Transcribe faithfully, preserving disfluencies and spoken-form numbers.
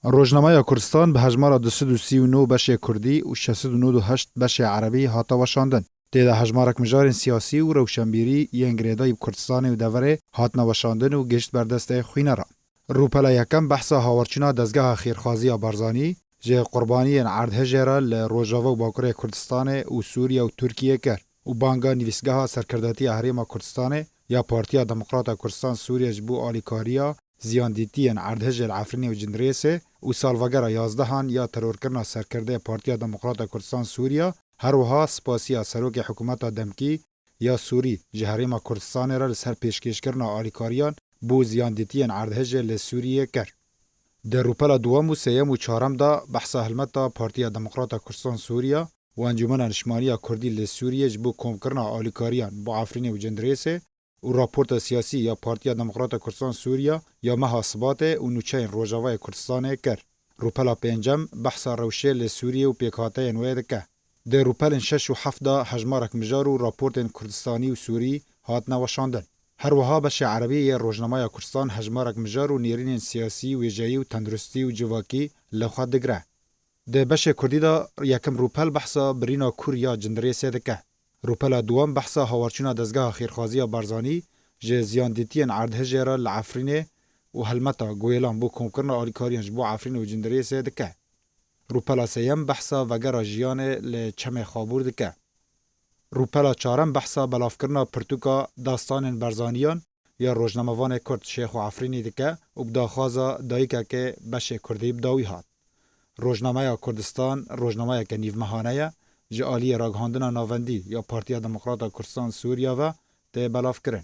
Rojnameya Kurdistan bi hejmara du sed û sî û nod beşê kurdî û şeş sed û nod û heşt beşê erebî hate weşandin. Tê de hejmarek mijarên siyasî û rewşenbîrî yên girêdayî bi Kurdistanê û deverê hatine weşandin û gihişt ber destê xwîneran. Rûpela yekem behsa hawarçûna dezgeha xêrxwaziya Barzanî ji qurbaniyên erdhejê re li Rojava û Bakurê Kurdistanê û Sûriye û Tirkiye kir û banga nivîsgeha serkirdatiya Herêma Kurdistanê ya Partiya Demokrata Kurdistan Sûriye ji bo alîkariya ziyandîtiyên erdhejê li Efrînê û Cindirêsê û salvegera yazdehan ya terorkirina serkirdeyê Partiya Demokrata Kurdistan Sûriye, her wiha spasiya serokê hikûmeta demkî ya Sûrî ji Herêma Kurdistanê re li ser pêşkêşkirina alîkariyan bo ziyandîtiyên erdhejê li Sûriyê kir. Di rûpela duwem û sêyem û çarem de behsa hilmeta Partiya Demokrata Kurdistan Sûriye û Encûmena Niştmaniya Kurdî li Sûriyê ji bo komkirina alîkariyan bo Efrînê û Cindirêsê û raporta siyasî ya Partiya Demokrata Kurdistan Sûriye ya meha Sibatê û nûçeyên Rojavayê Kurdistanê kir. Rûpela pêncem behsa rewşê li Sûriyê û pêkhateyên wê dike. Di rûpelên şeş û heft de hejmarek mijar û raportên Kurdistanî û Sûrî hatine weşandin. Her wiha beşê erebî yê Rojnameya Kurdistan hejmarek mijar û nêrînên siyasî, wêjeyî û tenduristî û civakî li xwe digire. Di beşê kurdî de yekem rûpel behsa birîna kûr ya Cindirêsê dike. Rûpela duwem behsa hawarçûna dezgeha xêrxwaziya Barzanî ji ziyandîtiyên erdhejê re li Efrînê û helmeta Guêlan bo komkirina alîkariyan ji bo Efrînê û Cindirêsê dike. Rûpela sêyem behsa vegera jiyanê li Çemê Xabûr dike. Rûpela çarem behsa belavkirina pirtûka dastanên Barzaniyan ya rojnamevanê Kurd Şêxo Efrînî dike û bi daxwaza dayikekê beşê kurdî bi dawî hat. Rojnameya Kurdistan rojnameyeke nîvmehane ye, ji aliyê ragihandina navendî ya Partiya Demokrata Kurdistan Sûriye ve tê belavkirin.